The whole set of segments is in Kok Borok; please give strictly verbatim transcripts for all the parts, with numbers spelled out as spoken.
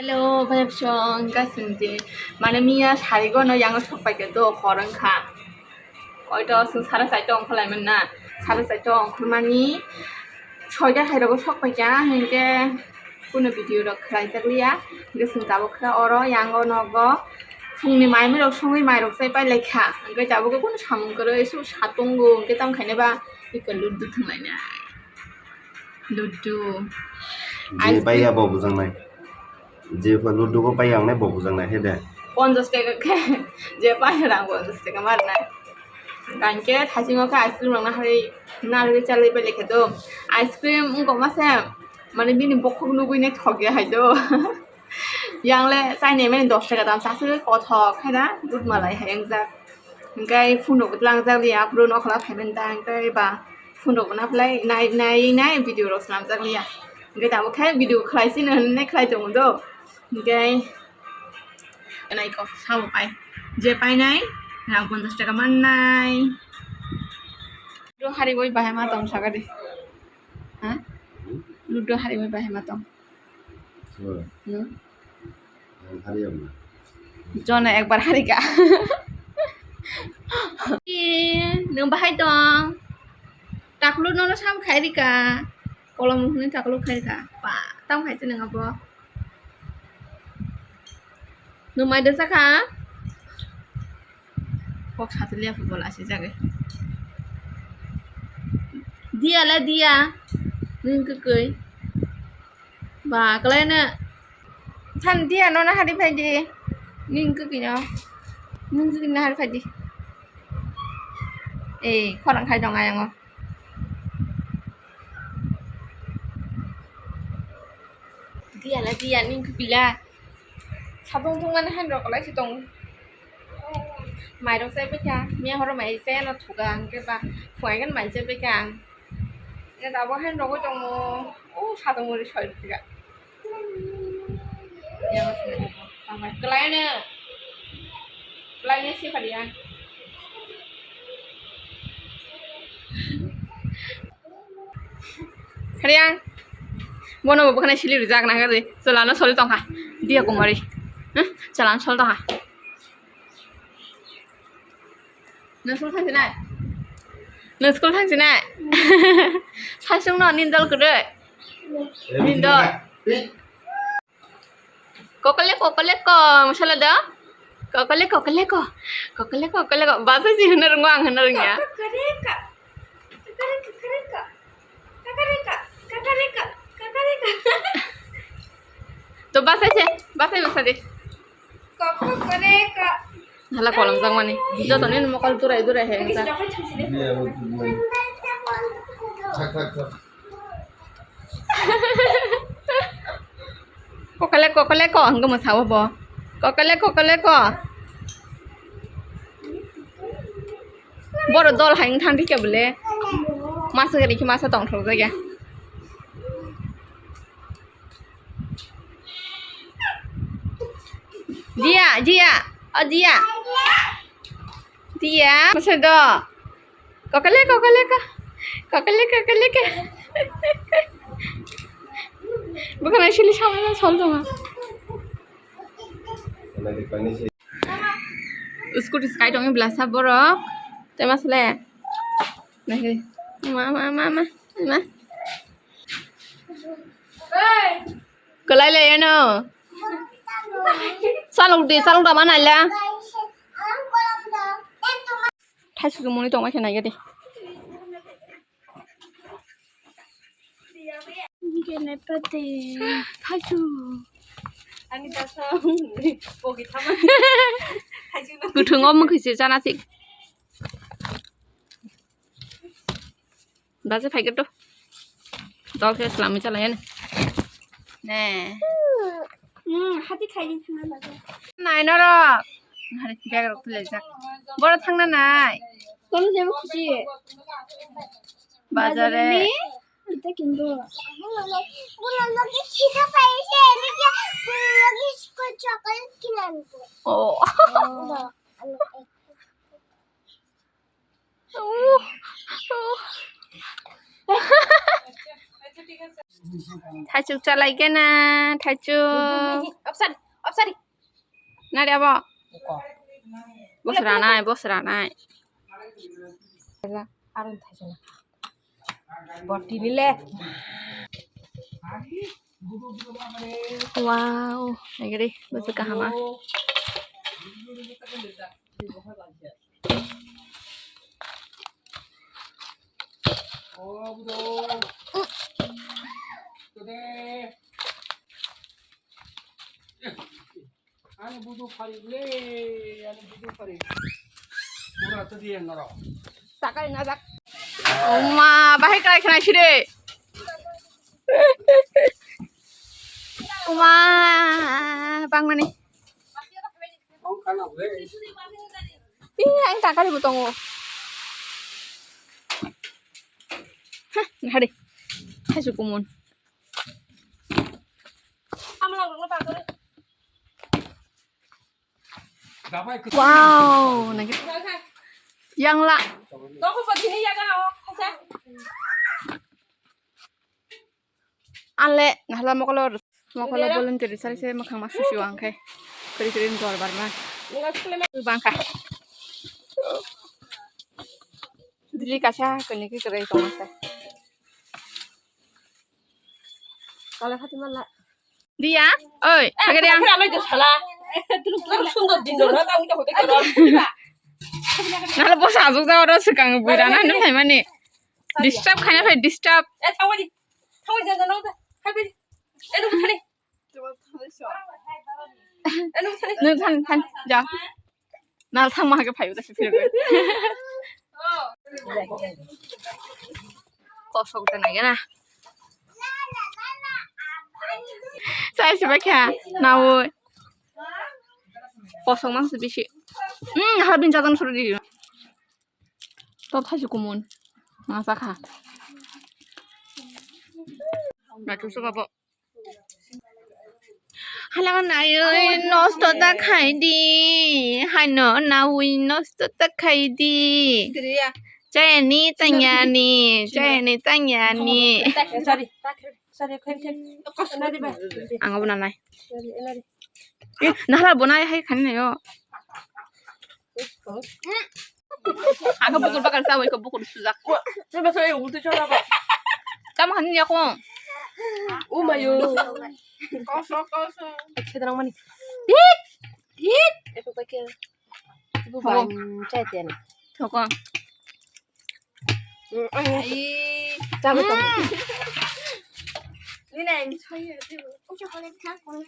Hello, bhai song, kasing je. Mane miya sari gono yango sok pai ke do, hor wngkha. Oito sung sara saito ongkholai manna. Sara saito ongkholmani soita hai rogo sok pai kha, hinkhe kuno video rok khlai jak liya. Hinkhe sung tabuk khe oro yango nogo phungni mai mai rok songwi mai rok chai pai lai kha. Hinkhe tabuk khe kuno samung kwrwi su satungo, hinkhe tamo khaina ba iko ludu thwng lainai. Ludu. Je ice cream. Baiya bo bujaknai. Je ludu bo baiya wngnai bo bujaknai he de. Ponchas taka khe je baiya rang ponchas taka mar nai. Hinkhe thaisingo khe ice cream rok nahari nahari chalai bai lekha do. Ice cream wngkok ma se mane bini bokhok nugui nai thok ya hai do. Yang le chainai mani dos taka dam sa se kothok hai da dud malai hai wngjak. Hinkhe phone rok langjak liya, aphuru nokhola phaibai da hinkhe ba phone rok na phlai nai nai nai video rok swnamjak liya. Hinkhe tabuk khe video khlai sino hinwi khlai tongo do. Hinkhe nai kok sao pai. Je painai rang ponchas taka mannai. Ludo hariwi bahai ma tong saka de. Ha? Ludo hariwi bahai ma tong. Hmm. Jona ekbar harika. Nwng bahai tong. Taklu nono sam khairika. Kolom hwnwi taklu khairika. Pa, tam khaisa nwng abo. Nwng mai dwsa kha? Kok satiliya football asijagwi. Diya le diya. Nwng kwkwi. Ba, kwlaino. Than diya, nono hari phai di. Nwng kwkwi no. Nwng kwkwi no hari phai di. Ei, khorang khai dong ayang o. Diya la diya, nwng kwkwi la. Sabung tungmani han rok kwlai si tong. Mai rok chai pai kha. Miya horo mai chai ano thuga, hwnkhe ba phunai khe mai chai pai kha ang. Abo han rogwi tongo. O satung muri soi rwkha. Yang soi rwkha. Tangbai kwlaino. Kwlaino se phadia. Khariang. Bono bo bwkhani sili rijak nang ri. Chalano soli tongkha. Dia kumari. Huh? Chalano sol tongkha. Nwng school thang sinai? Nwng school thang sinai? Sasung no nindol kwrwi. Nindol. Kokole kokole ko, masala da. Kokole kokole ko. Kokole kokole ko. Basa si hwnna rwngo, ang hwnna rwngya. Kakareka. Kakareka, kakareka. Kakareka, kakareka. Kakareka. To basai se, basai basa de. Kakareka. Hala kolom jang mani. Joto ni mokol durai durai he. Thak, thak, thak. Kokole kokole ko, ang mo sawo bo. Kokole kokole ko. Boro dol hai wng thang rikya bole. Masa gari ki masa tong thok jagya. Dia, dia. O dia. Dia, masa do. Kokole kokole ko. Kokole kokole ko. Bukan actually sama sol dong. Scooty sky dong blasa borok. Te masle. Nake. Ma ma ma ma ma. Kalai le no. Salok di, salok da mana la. Thaisu muni tong ma khe nai de. Thaisu. Ani dasa pogi thama. Thaisu. Kuthung om khisi jana sik. Baje phai to. Dol khe slami chala yani. Ne. Hmm, hati khai di thangna baje. Nai norok. Hari bag rok tule jak. Boro thangna nai. Kono jebo khusi. Bazare. Ita kindo. Oh. Oh, oh. Thaichuk chalai kena, thaichuk. Opsari, opsari. Nari abo. Bosra nai, bosra nai. Arun thaichuk. Boti nile. Wow, nagari, bosok kahama. Ani budu phari le, ani budu phari. Pura to diye noro. Takai na jak. Oma, bahai kai khna sire. Oma, bang mani. Ih, ang takari butongo. Hah, nahari. Hai sukumun. Wow, nagi. Yang la. Ale, nahla mokolo, mokolo volunteer sari se makhang ma susi wang khai. Kari kari dor bar ma. Bang kha. Dili kasa kani ki kari tong sa. Kala khati mala. Dia, oi, kage dia. Kira lo josala. Terus terus sundor din lo, tau kita hote kira. Nalo bosa azuk jao ro sekang buira na nung hai mani. Disturb khana phai disturb. Eh, thawi di. Thawi ja ja lo. Hai bi. Eh, nung thani. Eh, nung thani. Nung than than ja. Nal thang ma ke phai uta se phir. Kosok ta nai na. Sai se ba kha. Na oi. Kosok mang se bisi. Hmm, harbin jagan suru di. To thai se kumun. Masa kha. Na tu se ba bo. Hala naiwi nosto ta khai di. Haino nawi nosto ta khai di. Chayani tanyani, chayani tanyani. Sorry, sorry, khen, khen. Nari ba. Ang abo nanai. Nari, nari. Eh, nahla bonai hai khani nayo. Ang bukur bakal sa, iko bukur sujak. Tama hani ya ko. Umayo. Koso, koso. Kedrang mani. Hit, hit. Eko pakai. Ibu ban cai tian. Thoko. Ai. Cabe to. Ni nai ni chai ya. Ucha kole thang kole.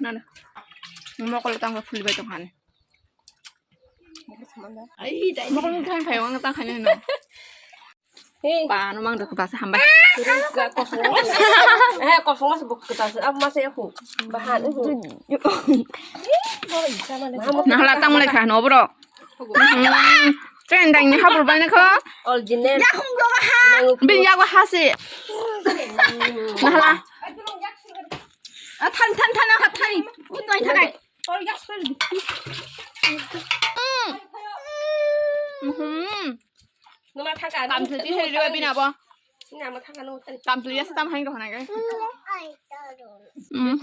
Nana. Mokol tang phuli bai tong hani. Mokol tang phai wang tang hani no. Hey. Ba no mang dak ba sa hambai. Eh, kosong mas. Eh, kosong mas buk kita sa. Apa mas ya aku? Bahan. Nahla tang mulai kha no bro. Chen dang ni habur bai na kho. Original. Bin ya wa hasi. Nahla. A than than than ha thani. U toi thakai. Mhm. Numa thaka. Tam thli thli ri bina bo. Numa thaka no. Tam thli ya tam hain ko na ga. Mhm.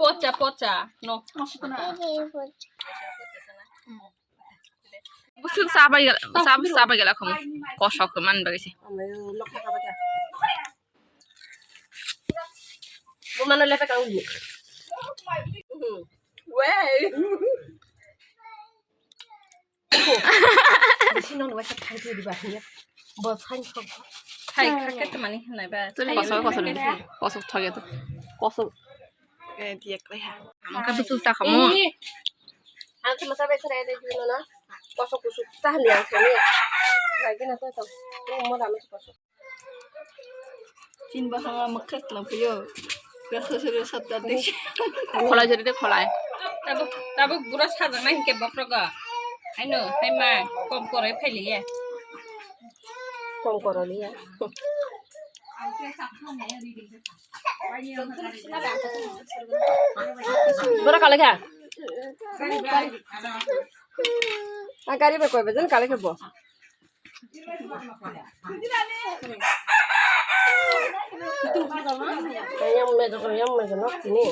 Pocha, pocha. No. Busuk sabai gala, sab sabai gala khum. Kosok man bagisi. Bumano lepe kang di. Weh. Bisi non wasa khai di ba ya. Bo khai kho. Khai khai ke mani nai ba. Kosok kosok kosok thage to. Kosok. Eh, dia kre ha. Ang ka busuk ta khamu. Ang ka masa bai sara ede juno na. Kosok kusuk ta ni ang sini. Lagi na to to. Mo dame kosok. Chin bahang makhas lang puyo. Gasa sere sabda de. Kholai jori de kholai. Tabuk tabuk bura sajak nai ke bokrok ga. Aino hai ma kom korai phailiya. Kom koroliya. Bura kalai kha. A gari bai koi bajan kale khe bo. Yang meja, yang meja nok sini.